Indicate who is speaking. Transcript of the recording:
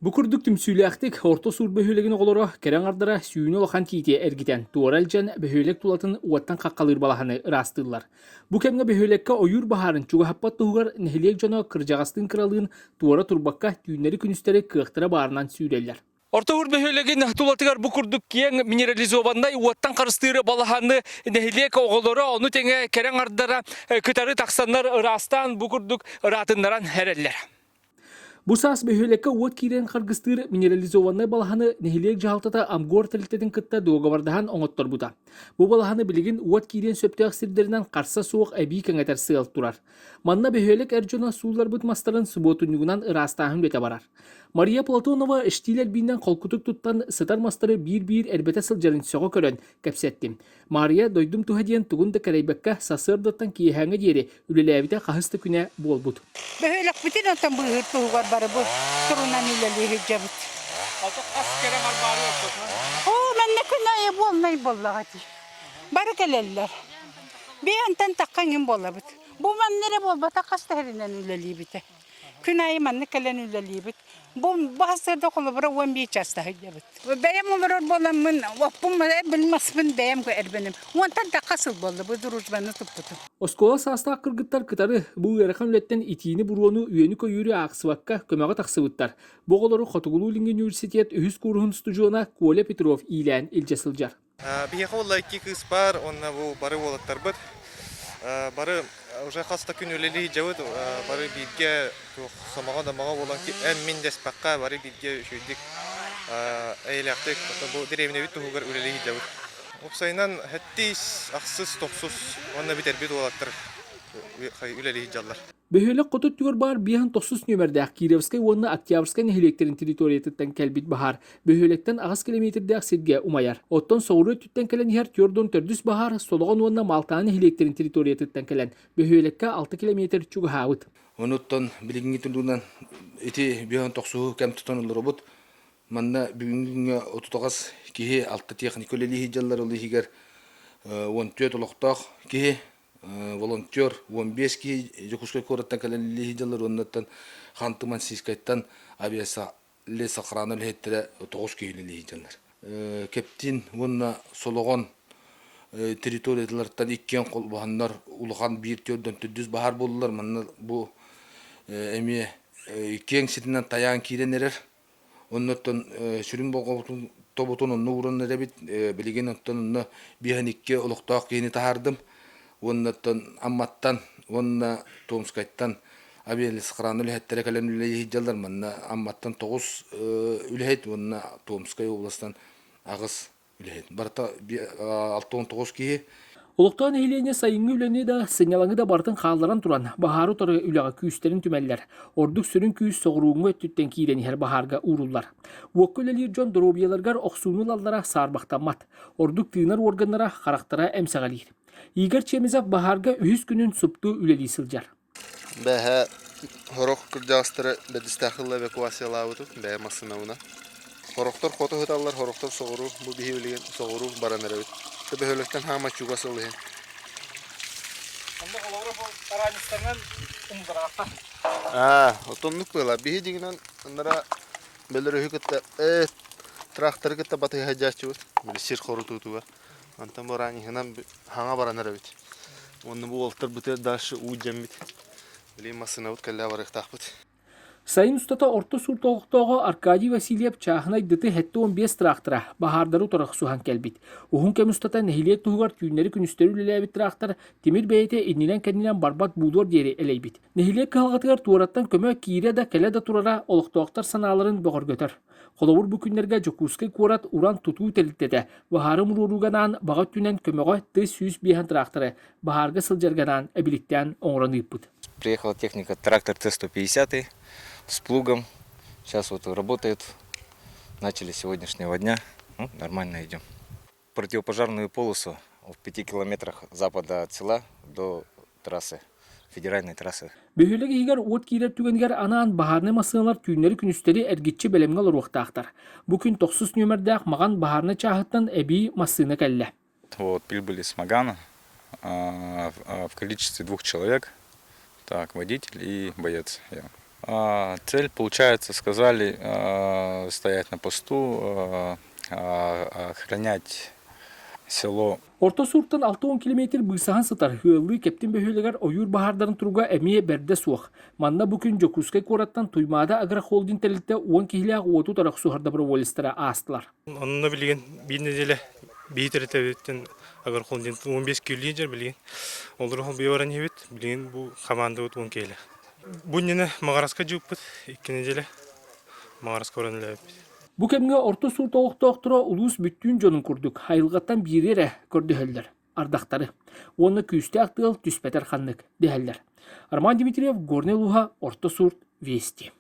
Speaker 1: Бу курдук түмсүүлээхтик Орто Суур бөһүөлэгин оҕолоро кэрэ аҥардара сүүнэ улахан тиити эргитэн, туора илдьэн бөһүөлэк тулатын уоттан хаххалыыр балаһаны ыраастыыллар. Бу кэмҥэ бөһүөлэккэ ойуур баһаарын чугаһаппат туһугар нэһилиэк дьоно кырдьаҕастыын кыралыын туора турбакка түүннэри-күнүстэри кыахтара баарынан сүүрэллэр. Орто Уур бөһүөлэгин тулатыгар бу курдук киэҥ минерализованнай уоттан харыстыыр балаһаны нэһилиэк оҕолоро, ону тэҥэ кэрэ аҥардара кытары тахсаннар ыраастаан бу курдук ыраатыннаран эрэллэр. Бу саас бөһүөлэккэ уот киирэн харгыстыыр минерализованнай балаһаны нэһилиэк дьаһалтата Амгор тэрилтэтин кытта дуогабардаһан оҥотторбута. Бу балаһаны билигин уот киириэн сөптөөх сирдэринэн харса суох эбии кэҥэтэр сыал турар. Манна бөһүөлэк эр дьоно суулларбыт мастарын субуотунньугунан ыраастааһын үлэтэ барар. Мария Платонова штиль эрбиинэн холкутук туттан сытар мастары биир-биир эрбэтэ сылдьарын сөҕө көрөн кэпсэттим. Маарыйа дойдум туһа диэн тугун да кэрэйбэккэ сарсыардаттан киэһээҥҥэ диэри үлэлээбитэ хаһыс да күнэ буолбут.
Speaker 2: Бөһүөлэкпитин онтон быыһыыр туһугар бары бу турунан үлэлии сылдьабыт.
Speaker 1: Ото хас кэрэ арбаары ортотунан?
Speaker 2: Оо, манна күн аайы буолнай буоллаҕа дии. Бары кэлэллэр. Бии онтон тахха иҥин буолабыт. Бу манна эрэ буолбатах хас да сиринэн үлэлиибитэ. Күн аайы маннык кэлэн үлэлиибит. Бу сарсыарда холобура 11 часта сылдьабыт. Бэйэм олорор буоламмын, оппун билмаспын бэйэм эрбэним. Уонтан тахха сыл буолла бу дружбаны туппутум.
Speaker 1: Оскуола саастаах кыргыттар кытары бу ыарахан үлэттэн итиини-буруону, үөнү-көйүүрү аахсыбакка көмөҕө тахсыбыттар. Бу оҕолору Хотугулуу-Илиҥҥи университет үһүс кууруһун устудьуона Коля Петров иилээн илдьэ сылдьар.
Speaker 3: Биһиэхэ уолла икки кыыс баар уонна бу бары уолаттарбыт. Бары уже хас да күн үлэлии сылдьабыт. Бары бииргэ туох сомоҕо-домоҕо буолан эн-мин дэспэххэ бары бииргэ үчүгэйдик эйэлээхтик бу дэриэбинэбит туһугар үлэлии сылдьабыт. Уопсайынан сэттис, ахсыс, тохсус уонна бүтэрбит уолаттар үлэлии сылдьаллар.
Speaker 1: Бөһүөлэк хоту өттүгэр баар биэһин тохсус нүөмэрдээх Кировскай уонна Октябрьскай нэһилиэктэрин территориятыттан кэлбит баһаар бөһүөлэктэн аҕыс километрдээх сиргэ умайар. Оттон соҕуруу өттүттэн кэлэн иһэр 44 баһаар Солоҕон уонна Маалтааны нэһилиэктэрин территориятыттан кэлэн бөһүөлэккэ 6 километр чугаһаабыт.
Speaker 4: Онуттан билиҥҥи туругунан ити биэһин тохсуһу кэм тутан олоробут. Манна бүгүҥҥү күҥҥэ отутаҕас киһи алта техника үлэлии сылдьаллар, ол иһигэр 14 олохтоох киһи волонтер 15 киһи Дьокуускай куораттан кэлэн үлэлии сылдьаллар уоннаттан Ханты-Мансийскайтан авиалесохрана үлэһиттэрэ 9 киһи үлэлии сылдьаллар. Кэптин уонна Солоҕон территорияларыттан иккиэн холбоһоннор улахан биир төрдөн төрдүс баһаар буоллулар. Манна бу эмиэ киэҥ сиринэн тайаан киирэн эрэр. Оннуттан сүрүн болҕомтотун тобутун онно ууран эрэбит. Билигин оттон онно биэһэн икки олохтоох киһини таһаардым. Уоннаттан Амматтан уонна Томскайтан авиалесохрана үлэһиттэрэ кэлэн үлэлии сылдьаллар. Манна Амматтан тоҕус үлэһит уонна Томскай областан аҕыс үлэһит. Барыта 69 киһи.
Speaker 1: Олохтоох нэһилиэнньэ сайыҥҥы үлэни да, сынньалаҥы да барытын хаалларан туран, баһаары утары үлэҕэ күүстэрин түмэллэр. Ордук сүрүн күүс соҕурууҥҥу өттүттэн киирэн иһэр баһаарга ууруллар. Уокка үлэлиир дьон доруобуйаларыгар охсууну ылаллара саарбахтаммат. Ордук тыынар уорганнара, харахтара эмсэҕэлиир. Игорь Чемезов баһаарга үһүс күнүн супту үлэлии сылдьар.
Speaker 3: Бэһэ сорох кырдьаҕастары бэрдистээх ыла эвакуациялаабытым бэйэ массыынабынан. Сорохтор хоту сыталлар, сорохтор соҕуруу. Бу биһи билигин соҕуруу баран эрэбит. Бөһүөлэктэн хаама чугас ол иһин.
Speaker 1: Онно олоҕура бу араанньыстарынан умзараахта.
Speaker 3: Аа, отоннук быала. Биһи дьиҥинэн ыннара бөлөрүһү кытта э тракторы кытта батыһа сылдьааччыбыт. Били сир хорутуутугар. Онтон бу араанньыһынан хаҥа баран эрэбит. Уонна бу уолаттарбытыгар дальше уу дьэммит. Билигин массыынабыт кэллэ барыахтаахпыт.
Speaker 1: Сайын устата орто суурт олохтооҕо Аркадий Васильев чааһынай ДТ 75 трактора баһаардары утары охсуһан кэлбит. Уһун кэм устата нэһилиэк туһугар түүннэри-күнүстэри үлэлээбит трактор тимир бэйэтэ иннинэн-кэннинэн барбат буулуор диэри элэйбит. Нэһилиэк кыһалҕатыгар туораттан көмө киирэ да кэлэ да турара олохтоохтор санааларын бөҕөргөтөр. Холобур, бу күннэргэ Дьокуускай куорат Уран тутуу тэрилтэтэ баһаары умуруорууга анаан баҕа өттүнэн көмөҕө т 105 тракторы баһаарга сылдьарга анаан эбиликтээн оҥорон ыыппыт.
Speaker 5: Приехала техника трактор Т-150 с плугом. Сейчас вот работает. Начали с сегодняшнего дня. Ну, нормально идем. Противопожарную полосу в 5 километрах запада от села до трассы, федеральной трассы.
Speaker 1: Бөһүөлэк иһигэр уот киирэр түгэнигэр анаан баһаарынай массыыналар түүннэри-күнүстэри эргиччи бэлэмҥэ олоруохтаахтар. Бу күн тохсус нүөмэрдээх Маҕан баһаарынай чааһыттан эбии массыына кэллэ.
Speaker 5: Вот прибыли с Магана в количестве двух человек. Так, водитель и боец. Я.
Speaker 6: Цель, получается, сказали стоять на посту, охранять село.
Speaker 1: Орто Сууртан 60 километр быысаһан сытар ыаллыы Кэптин бөһүөлэгэр ойуур баһаардарын туруга эмиэ бэрдэ суох. Манна бу күн Дьокуускай куораттан Туймаада агрохолдинг тэрилтэ 10 киһилээх уоту утары охсуһар доброволецтара аастылар.
Speaker 7: Онно билигин биир нэдиэлэ биир тэрилтэбиттэн агрохолдингтан 15 киһилии дьэр билигин. Олору быйыл баран иһэбит. Билигин бу хамаандабыт 10 киһилээх. Бу иннинэ Маҕараска дьыыппыт икки нэдиэлэ Маҕараска баран үлэлээбиппит.
Speaker 1: Бу кэмҥэ Орто Суурт олохтоохторо улуус бүттүүн дьонун курдук айылҕаттан биири эрэ көрдөһөллөр ардахтары уонна күүстээх тыал түспэтэр ханнык дэһэллэр. Роман Дмитриев, Горнай улууһа, Орто Суурт, Вести.